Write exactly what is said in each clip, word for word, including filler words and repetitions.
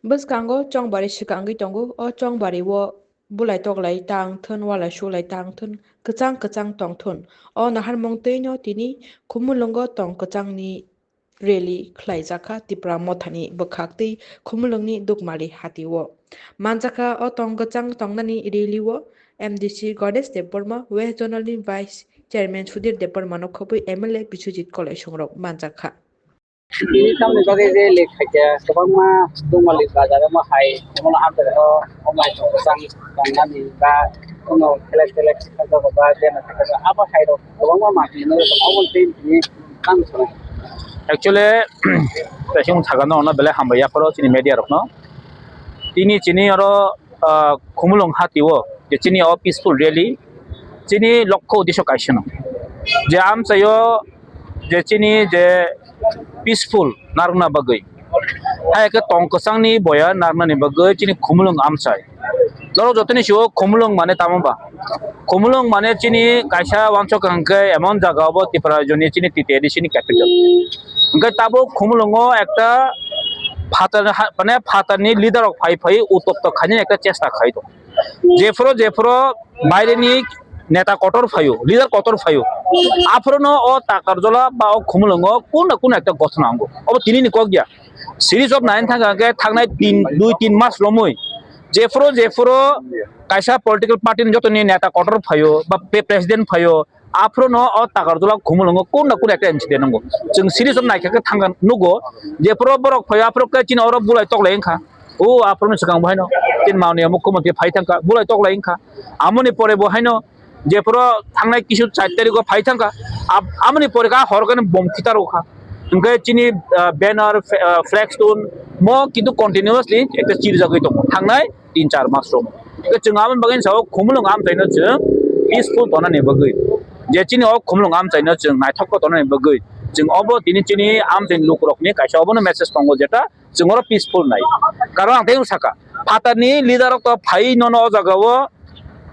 Bwskango chongbari swkangwi tongo, o chongbari o bulai toklai tang thun, walai sulai tang thun, kwchang kwchang tong thun. O naharmung twi no tini Khumulwngo tong kwchang ni rally khlaijakha Tipra Mothani bwkhak tei Khumulwngni Dukmali hatio. Manjakha o tong kwchang tongnani rally o M D C Ganesh Debbarma, West Zonal ni Vice Chairman Sudhir Debbarma no khobwi M L A Biswajit Kolai songrok manjakha. Tini tamni bagwi rally khaikha kwbangma Dukmali bazar omo hai omo hamjak o omo hai tong kwchang tongnani ba omo khelek khelek khaijak ba bena khaijak abo hai rok kwbangma manwi no omo tei tini tamo sanai. Actually, kaisa wng sakha no, ono belai hambai yapharo chini media rokno. Tini chini oro, ah, Khumulwng hatio je chini o peaceful rally, chini lokho uddesho kaisa no. Je amchaio je chini je peaceful narwkna bagwi. Hai khe tong kwchangni boya narwknani bagwi chini Khumulwng amchai. Norok jotoni sio Khumulwng mane tamo ba? Khumulwng mane chini kaisa wansok hwnkhe emon jaga obo Tipra rajyoni chini T T A D C ni capital. Hwnkhe tabuk Khumulwngo ekta phatar ha-, mane phatarni leader rok phai phai utopto khainani ekta chesta khai tongo. Jephuru jephuru baireni neta kotor phaio, leader kotor phaio, aphuru no o Takarjala ba o Khumulwngo kun na kun ekta gothona wngo. Obo tini ni kok ya. Series of nine thang hwnkhe thangnai tin, dui tin mas romwi jephuru jephuru kaisa political party ni jotoni neta kotor phaio ba pe-, president phaio, aphuru no o Takarjala Khumulwngo kun na kun ekta incident wngo. Chwng series of naikha khe thangkha nugo, jephuru borok phaio aphuru khe chini oro bulai toklai wngkha. O aphuru ni swkang bo haino chini mananiya mukhyamantri phai thangkha, bulai toklai wngkha. Amoni pore bo haino jephuru thangnai kisu char tarikh o phai thangkha, ab-, amoni pore kha hor khe bom khitar rokha. Hwnkhe chini, ah, banner, f-, ah, flex tun mo kintu continuously ekta chirjagwi tongo thangnai tin char mas rok. Hwnkhe chwng aboni bagwi sao Khumulwng amchaino chwng peaceful tonani bagwi, je chini o Khumulwng amchaino chwng naithok khe tonani bagwi chwng obo tini chini amchaini lukurokni kaisa obono message tongo jeta chwng oro peaceful nai. Karon ang tei sakha, phatarni leader rok to phai nono o jaga o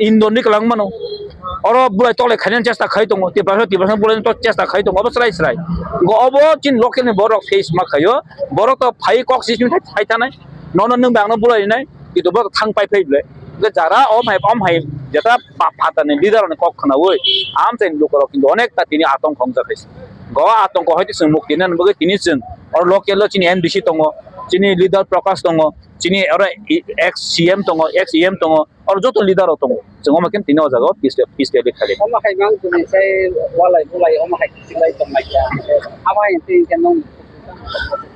indon ni kwlang mano. Oro bulai toklai khainani chesta khai tongo, Tiprasa, Tiprasa bulai to chesta khai tongo, obo chwrai chwrai. Go obo chini local ni borok face ma khaio, borok to phai kok sismi thai thai thanai. Nono nwng bangno bulai nai, kintu bo thang pai phai ble. Hwnkhe jara om hai, om hai, jeta pa-, phatarni leader rokni kok khwnaui, amchaini lukurok kintu onek ta tini atongkho wngjak hai se. Go atongkho hai chwng mukti nani bagwi tini chwng oro local o chini M D C tongo, chini leader Prakash tongo, chini oro i-, ex C M tongo, ex E M tongo, oro joto leader rok tongo. Chwng omo khe tini o jaga o peace, peace rally khaili. Omo hai mang tini sai walai bulai omo hai kichilai tongmai ya. Abo hai tini khe nong.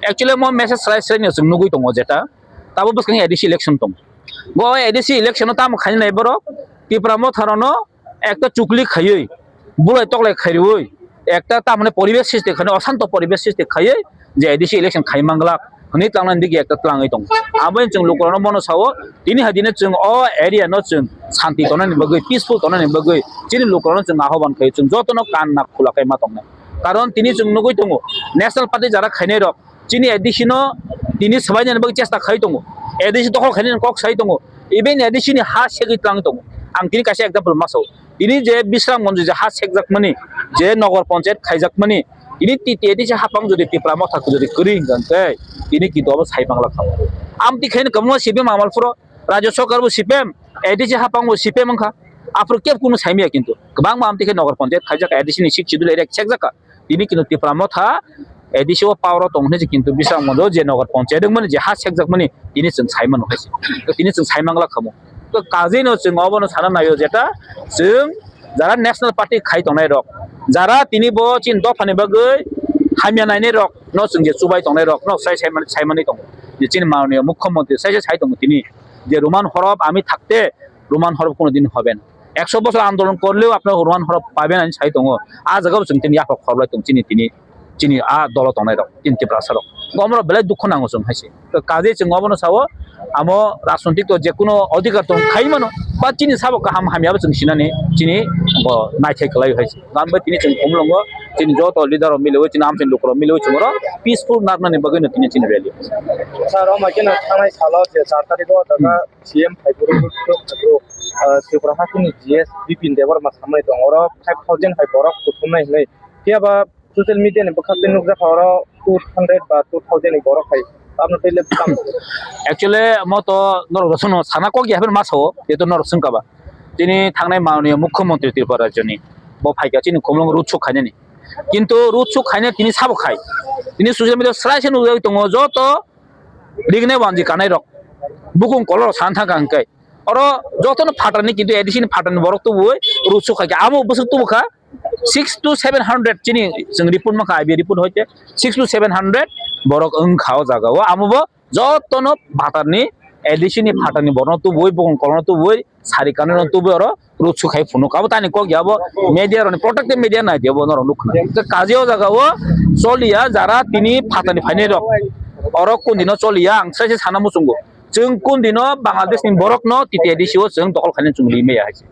Actually, mo message srai srai no chwng nugui tongo jeta. Tabo bwskango A D C election tong. Go A D C election o tamo khainai borok Tipra Motha rokno ekta chukli khaiwi, bulai toklai khairwi, ekta tamoni poribesh srishti khainai, osanto poribesh srishti khaiwi je A D C election khai manglak hwnwi tlangnani digi ekta tlangwi tongo. Aboni chwng lukurokno bono sao, tini hai dino chwng o area no chwng santi tonani bagwi, peaceful tonani bagwi chini lukurokno chwng ahoban khaio, chwng jotono kan nak khula khai ma tongnai. Karon tini chwng nugui tongo, National Party jara khainai rok, chini A D C no tini swbainani bagwi chesta khai tongo, A D C dokhol khainani kok sai tongo, even A D C ni ha segwi tlang tongo. Ang tini kaisa example ma sao, tini je Bisramganj je ha sekjakmani, je Nagar Panchayat khaijakmani, tini T T A D C hapang jodi Tipra Motha jodi kwrwi hwnkha hwnkhe tini kintu obo sai mangla kha. Amtwi khaino kwbangma C P M Amalpuro, Rajya Sarkar bo C P M, A D C hapang bo C P M wngkha, aphuru kebo kunu saimaya kintu kwbangma amtwi khe Nagar Panchayat khaijak, A D C ni Sixth Schedule area sekjakha. Tini kintu Tipra Motha A D C o power o tong hwnwi se kintu Bisramganj o je Nagar Panchayat wngmani je ha sekjakmani tini chwng sai mano hai se. To tini chwng sai mangla khamu. To kajino chwng obono sana naio jeta chwng jara National Party khai tongnai rok, jara tini bo chini dophani bagwi hamya nainai rok no chwng je chubai tongnai rok no sai sai mani, sai mani tongo. Je chini mananiya mukhyamantri sai sai sai tongo tini je Roman horop ami thakte Roman horop kono din hoben. Ekso bosor andolon korleo apnai Roman horop paben ani sai tongo. A jaga bo chwng tini yaphak khorlai tong chini tini, chini a dolo tongnai rok, chini Tiprasa rok. Omorok belai dukhu nango chwng hai se. To kajei chwng obono sao, amo rajnitik to jekuno adhikar tong khai mano, ba chini sabo kaham hamya bo chwng sinani chini bo naithai kwlai hai se. Gan bai tini chwng Khumulwngo chini joto leader rok miliwi, chini amchaini lukurok miliwi chwng oro peaceful narwknani bagwi no tini chini rally. Sir, omo khe no thangnai salo je char tarikh o jaga C M phaiphuru, phaiphuru, ah, Tripura hasteni G S Bipin Debbarma samani tongo, oro five thousand hai borok kuthumnai hinwi. Phiya ba social media ni bwkhak tei nukjakha oro two hundred ba two thousand ni borok hai Actually, mo to norok rosong no sana kok ya, hapheno ma sao, je to norok sung kaba. Tini thangnai mananiya mukhyamantri Tripura rajyoni. Bo phaikha chini khumlung road show khainani. Kintu road show khaina tini sabo khai. Tini social media srai se nujagwi tongo joto rignai wanji kanai rok. Bukung kolor san thangka hingkai. Oro jotono phatarni kintu A D C ni phatarni borok tubui road show khaikha. Amo bwswk tubukha six to seven hundred chini chwng report mankha I B report hoite six to seven hundred borok wngkha o jaga o. Amo bo jotono phatarni A D C ni phatarni borokno tubui bukung kolorno tubui sari kanwi rok tubui oro road show khai phunuk abo tani kok ya abo media rokni protected media nai diya bo norok nukha. Kaje o jaga o choliya jara tini phatani phainai rok oro kundino choliya ang sai se sana muchungo. Chwng kundino Bangladesh ni borok no T T A D C o chwng dokhol khainai chwng ri maya hai se.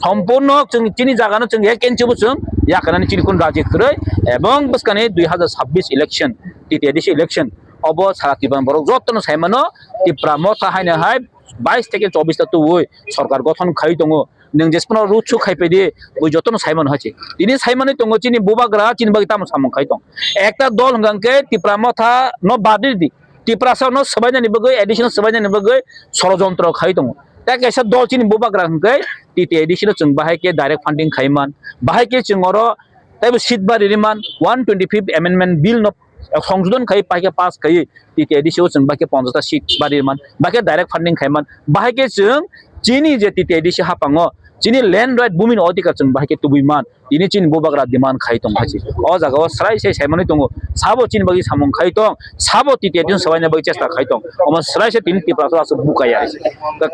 Sompurno chwng chini jaga no chwng ek inch bo chwng yakarnani chini kun raji kwrwi ebong bwskani dui hazar sabbish election T T A D C election obo sara Tripura borok jotono saimano Tipra motha haino hai bais theke chobbish ta tubui sorkar gothon khai tongo. Nwng jesphano road show khai paidi, bo jotono saimano hai se. Tini saimani tongo chini bubagra chini bagwi tamo samung khai tong. Ekta dol hwnkha hwnkhe Tipra motha no bad ridi. Tiprasa no swbainani bagwi, A D C no swbainani bagwi sorojontro khai tongo. Tei kaisa dol chini bubagra hwnkhe T T A D C no chwng bahai khe direct funding khai man. Bahai khe chwng oro teibo seat bari ri man, one twenty fifth amendment bill no Songsodon khai paikha pass khai T T A D C o chwng bahai khe ponchash ta seat bari man, bahai khe direct funding khai man, bahai khe chwng chini je T T A D C hapango chini land right bumi ni odhikar chwng bahai khe tubui man, tini chini bubagra demand khai tong hai se. O jaga o srai se saimani tongo, sabo chini bagwi samung khai tong, sabo T T A D C o swbaina bagwi chesta khai tong, omo srai se tini Tiprasa aswk bukaya hai se.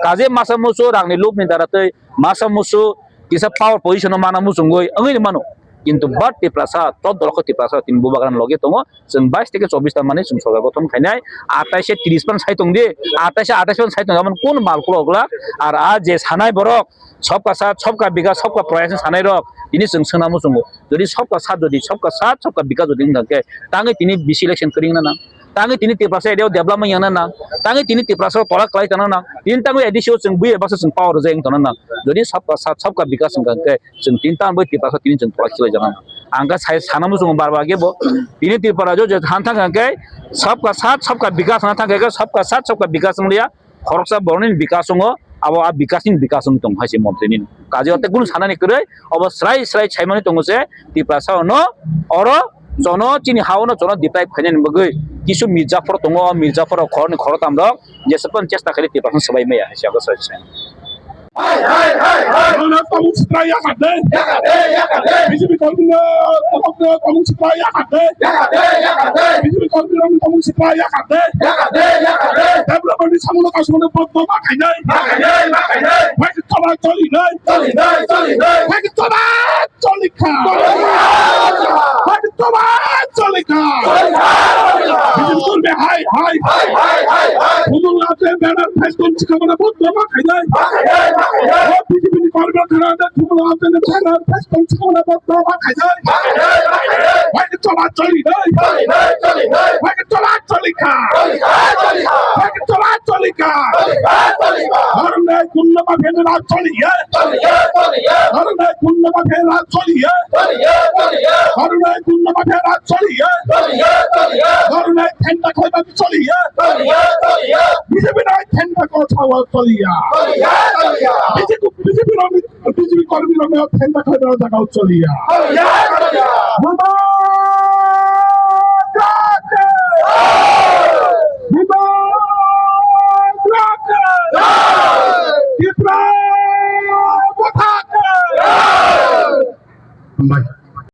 Kaje masa musu rangni lobni dara tei masa musu kisa power position o mana muchungwi wngwi mano. Kintu but Tiprasa, top dolok Tiprasa tini bubagra loge tongo. Chwng bais theke chobbish ta manwi chwng sorkar gothon khainai, atais se tris pan sai tong di, atais se atais pan sai tong di, amon kun mal kulok glak, ar a je sanai borok, sobka saath, sobka bikas, sobka prayas sanai rok, tini chwng swngna muchungo. Jodi sobka saath, jodi sobka saath, sobka bikas jodi wngkha khe, tangwi tini bisi election kwrwngna nang, tangwi tini Tiprasa area o development yangna nang, tangwi tini Tiprasa o tola kwlai tongna nang, tini tangwi A D C o chwng buya baksa chwng power rwjai wng tongna nang. Jodi sobka saath, sobka bikas wngkha khe, chwng tini tamo bai Tiprasa tini chwng tola khilai jana. Ang khe sai sana muchungo bar bar khe bo tini Tripura jo je han thang khe sabka saath sabka bikas na thang khe sabka saath sabka bikas wng liya khoroksa boroni bikas wngo abo a bikas ni bikas wng tong hai se montri ni kaje ote kunu sana ni kwrwi obo srai srai sai mani tongo se Tiprasa no oro jono chini ha o no jono deprive khainani bagwi kisu Mirjapur tongo o Mirjapur rok khoroknwi khorotam rok Jeswk chesta khaidi Tiprasa swbai maya hai se abo sai sai. Hai, hai, hai, hai. Nono tamung sitra ya kade. Ya kade, ya kade. B J P kormi no, tamung, tamung sitra ya kade. Ya kade, ya kade. B J P kormi no tamung sitra ya kade. Ya kade, ya kade. Development ni samung no kasumano bodno ma khainai. Ma khainai, ma khainai. Hai toba choli nai. Choli nai, choli nai. Hai toba Cholikha. Hai toba cholikha. Bijin kurbe hai hai. Bumung late benar Facebook chikamana bot doma khainai. O B J P ni korbe khana de bumung late benar Facebook chikamana bot doma khainai. Hai toba choli nai. Hai toba cholikha. Hai toba cholikha. Harnai kunna ma phela choliya. Harnai kunna ma phela choliya. Harnai kunna ma phela choliya. Harnai thenda khoi ma choliya. B J P nai thenda ko chawa choliya. B J P, B J P rok, B J P kormi rok thenda khoi ma jaga choliya. Bubagra ke! Bubagra ke! Tipra Motha ke! Hambai.